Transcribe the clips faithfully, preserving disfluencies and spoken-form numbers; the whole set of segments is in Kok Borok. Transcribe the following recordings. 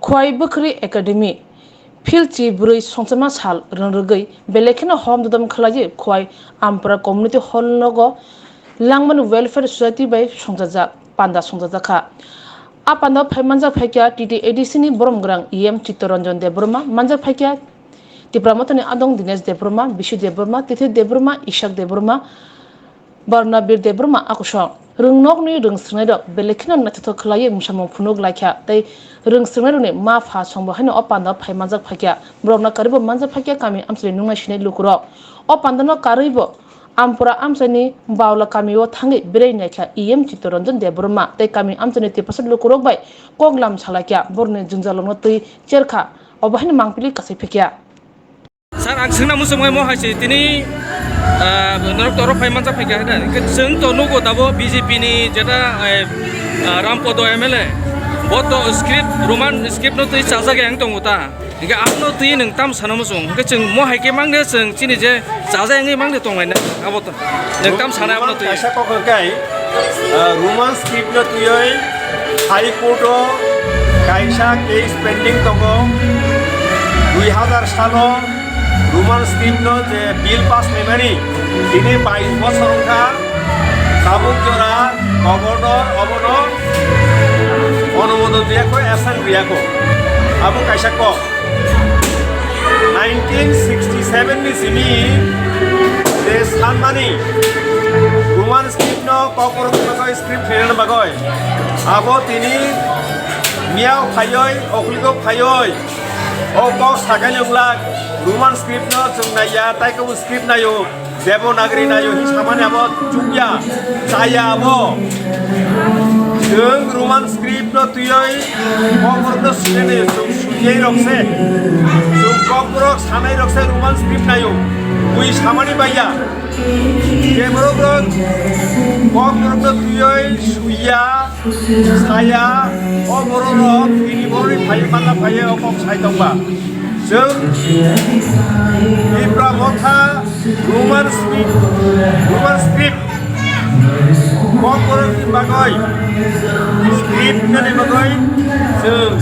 Khwai Bwkhwrwi Academy, Philchi bwrwi songchakma sal rwngrwgwi belai kheno hom dodom khlaiwi Khwai Ampura Community Hall nogo Langmani Welfare Society bai songchajak, panda songchajak kha. A pandao phai manjak phaikha T T A D C ni borom gwrang E M Chittaranjan Debbarma, manjak phaikha Tipra Mothani Adong Dinesh Debbarma, Bishu Debbarma, Tithi Debbarma, Ishak Debbarma, Baruna Bir Debbarma akusong. Rwngnokni rwngswngnai rok belai kheno naithothok khlaiwi mwsamung phunuk laikha tei rwngswngnai rokni ma pha songbo haino o pandao phai manjak phaikha. Borokno karwibo manjak phaikha kami amchaini nungnai sinai lukurok. O pandano karwibo Ampura amchaini Baula kamio thangwi berai naikha E M Chittaranjan Debbarma tei kami amchaini Tiprasa lukurok bai koklam salaikha, borokni jwngjalrokno twi cherkha, obo haino mangpili kasai phikya. Sir, ang swngna muchung mo hai se tini, ah, norok toro phai manjak phaikha hai da. Hwnkhe chwng to nugo dabo B J P ni jeta, eh, ah, Rampodo M L A. Bo to script, Roman script no twi chajak yang tongo ta. Hingke abono twi nwng tam sana muchung. Hingke chwng mo hai khe mangde chwng chini je chaja wngwi mangde tonglaina. Abo to nwng tam sana abono twi. Kaisa kok hwnkhe, ah, Roman script no twiwi High Court o kaisa case pending tongo. Dui hazar salo Roman script no je bill pass khlaimani tini bais bosor wngkha. Tabuk jora governor obono onumodon riyakho, assent riyakho. Abo kaisa kok. Nineteen sixty seven ni simi je sanmani Roman script no kokborok bagwi script khlaina bagwi abo tini miyao phaioi, okligo phaioi, o kok sakai nukla Roman script no chwng naiya, tai kebo script naio. Devanagari naio hi samani abo chukya, chaya abo. Chwng Roman script no twiwi kokborok no sui naio, chwng suiyai rok se. Chwng kokborok sanai rok se Roman script naio. Bui samani baiya. Je borok rok kokborok no twiwi suiya, saya, o borok rok bini borok ni phai manna phaiya o kok sai tongba. Chwng Tipra Motha Roman script, Roman script. Kokborok ni bagwi script nani bagwi chwng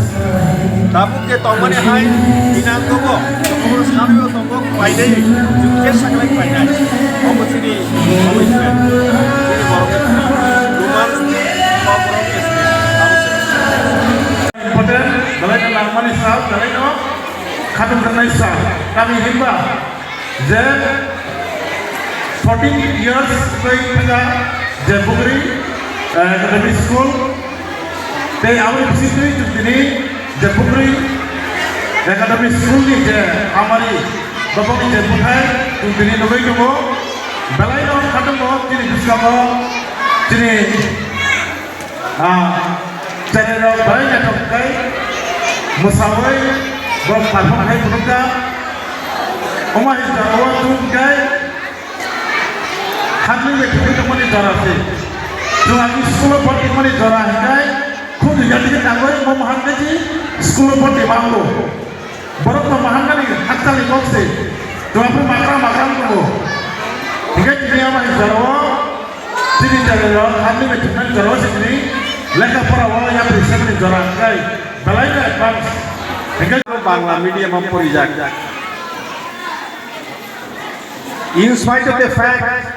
tabuk je tongmani hai binang tongo, kokborok sanwi o tongo, painai chwng je saklai painai. Omo chini, omo chini, chini borok ni Roman script, kokborok ni script, abo se. Important, belai no nangmani sal, belai no khatung tangnai sal. Tamni hinba je fourteen years tei thaka je Bukri, eh, Academy School tei aboni bisingtwi chwng tini je Bukri Academy School ni je hamari bopokni je bwthai chwng tini nugwi tongo. Belai no khatung o chini bwskango chini Ah, channel rok belai naithok khe mwsawi borok perform khai phunukjak. Omo hai jora o chwng khe hamni bai thwngwi tongmani jora se. Chwng ang school o pori tongmani jora hinkhe khub rijak rijak nangwi omo hang khe school o pori mango. Borok no mahankani hakchalni kok se. Jora phuru makra makra wng tongo. Hinkhe tini ama ni jora o chini jora rok hamni bai thwknani jora o se tini lekha pora o yapri semani jora hwnkhe belai no advance. Hinkhe Bangla medium o porijak. In spite of the fact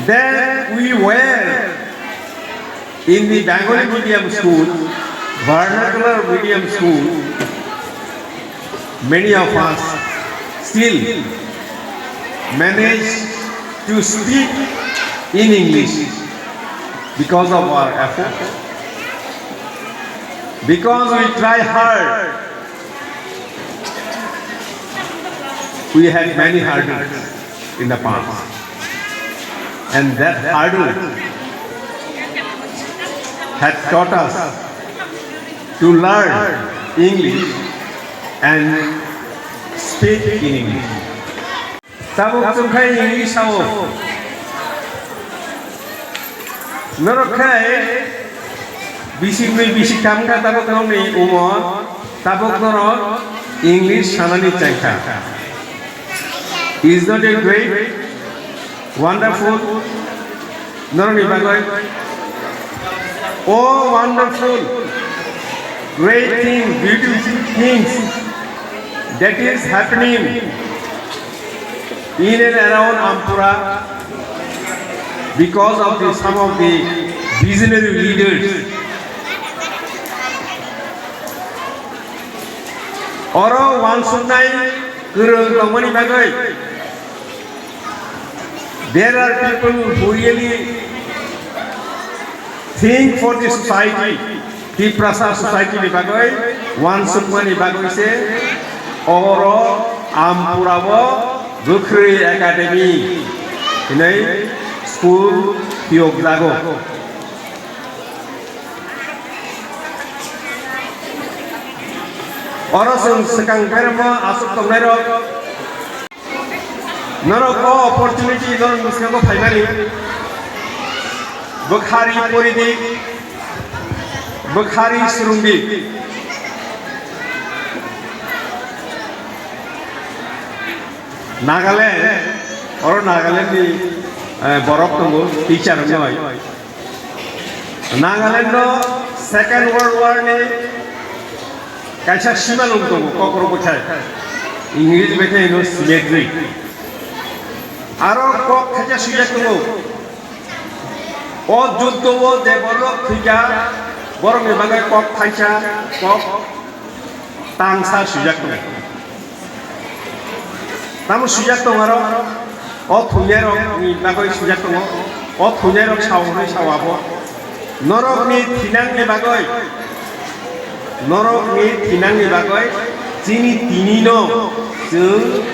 that we were in the Bengali medium school, vernacular medium school, many of us still manage to speak in English because of our effort, because we try hard. We had many hurdles in the past, and that hurdle had taught us to learn English and speak in English. Tabuk chwng khai English sao. Norok khai bisingni bisingtham kha tabuk nokni umor, tabuk norok English sanani chengkha. Is not it great? Wonderful? Norokni bagwi. Oh, wonderful! Great thing, beautiful things that is happening in and around Ampura because of the, some of the visionary leaders. Oro wansuknai kwrwng tongmani bagwi, there are people who really think for the society, Tiprasa society ni bagwi, wansukmani bagwi se oro Ampura o Bukhri Academy hinwi school phiyokjago. Oro chwng swkang beremo aswk tongnairok, norok o opportunity norok bwskango phaimani, bwkhari poridi, bwkhari swrwngdi. Nagaland, oro Nagaland ni, eh, borok tongo, teacher wngnai. Nagaland no Second World War ni kaisa simalwng tongo, kokrok bwkhai. English bai khe hino cemetery. Aro kok khaisa swijak tongo. O juddo o je borok thwikha, borok ni bagwi kok thaisa, kok tangsa swijak tongo. Tamo swijak tongo aro, o thwinairok ni bagwi swijak tongo, o thwinairok sao hwnwi sao abo. Norok ni thinang ni bagwi, norok ni thinang ni bagwi chini tini no chwng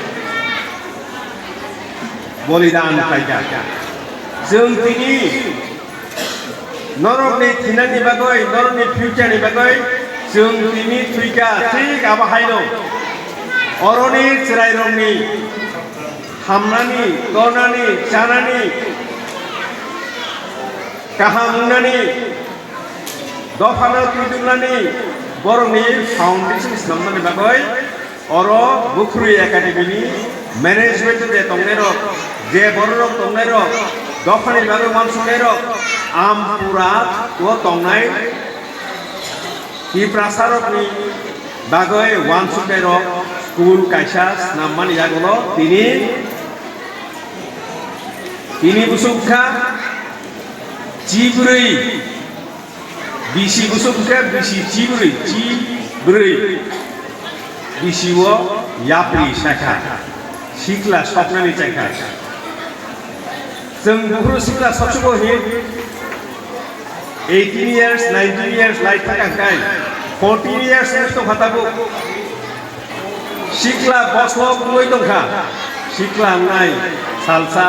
bolidan khaikha. Chwng tini norokni thinani bagwi, norokni future ni bagwi chwng tini thwikha, thik abo haino. Oroni chwrairokni hamnani, tornani, chanani, kaham wngnani, dophano twidulnani, borokni foundation snamnani bagwi oro Bukhuri Academy ni management je tongnairok, je bororok tongnairok, dophani bagwi uansuknairok, Ampura o tongnai Tiprasarokni bagwi uansuknairok school kaisa snammani yagulo tini, tini bwswk kha chibrwi. Bisi bwswk khe bisi chibrwi, chibrwi. Bisi o yapri sakha, sikla soknani chakha. Chwng buphuru sikla soksugo hi eighteen years, nineteen years lai thaka kai, fourteen years wngwi tongkha tabuk. Sikla bosok wngwi tongkha, sikla wngnai, salsa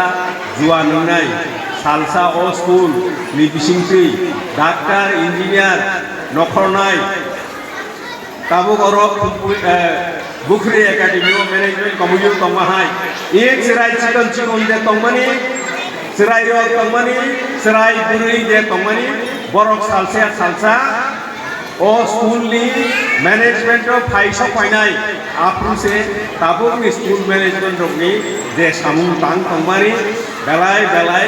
juan wngnai, salsa o school ni bisingtwi doctor, engineer nokhornai. Tabuk oro, eh, Bukhri Academy o management committee o tongma hai. Ek chwrai chikon chikon de tongmani, chwrai rok tongmani, chwrai bwrwi de tongmani, borok salsa salsa. O school ni management rok phai sok phainai, aphuru se tabuk ni school management rok ni je samung tang tongmani belai belai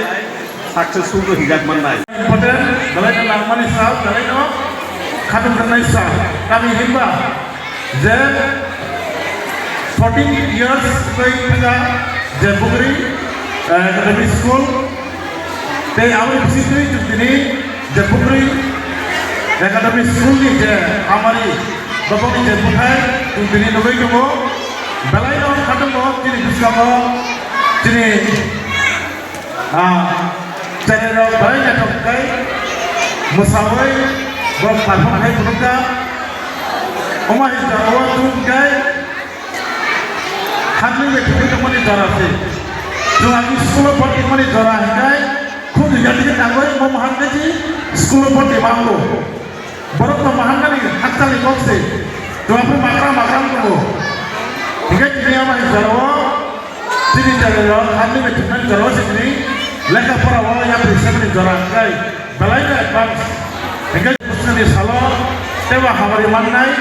successful rw hijak mannai. Important, belai no langmani sal, belai no khatung tangnai sal. Tamni hinba je fourteen years bai thaka je Bukhri, eh, Academy School, tei aboni bisingtwi chwng tini je Bukhri Academy School ni je hamari, bopokni je bwthai chwng tini nugwi tongo, belai no khatung no chini bwskango chini, ah, channel rok belai naithok khe mwsawi borok perform khai phunukjak. Omo hai jora o chwng khe Hakni bai thwngwi tongmani jora se. Chwng ang school o bwrwi tongmani jora hinkhe khudi jati khe tangwi mo mahan khe si school o bwrwi mango. Borok no mahan nani hakchal ni kok se. Chwng aphuru makra makra tongo. Hinkhe tini ama ni jora o chini jora o hakni bai thwngmani jora o se tini lekha pora o yapri semani jora hinkhe belai no advance. Hinkhe bwswkni salo teibo hamari mannai.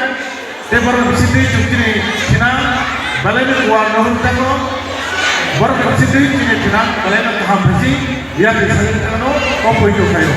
Tei borok bisingtwi chwng chini thinang belai no kuar no hwn thango. Borok bisingtwi chini thinang belai no kaham khaisi yakri sari thango o poito khaio.